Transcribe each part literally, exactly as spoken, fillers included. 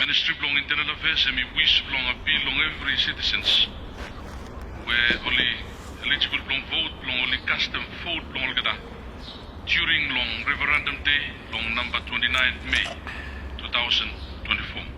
Ministry bilong Internal Affairs em i wis bilong apil long every citizens we ol i eligible bilong vote bilong ol i kastem vote bilong olgeta during long referendum day long namba twenty-nine Mei two thousand twenty-four.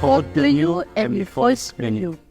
Hot bilong yu, em i voice bilong yu.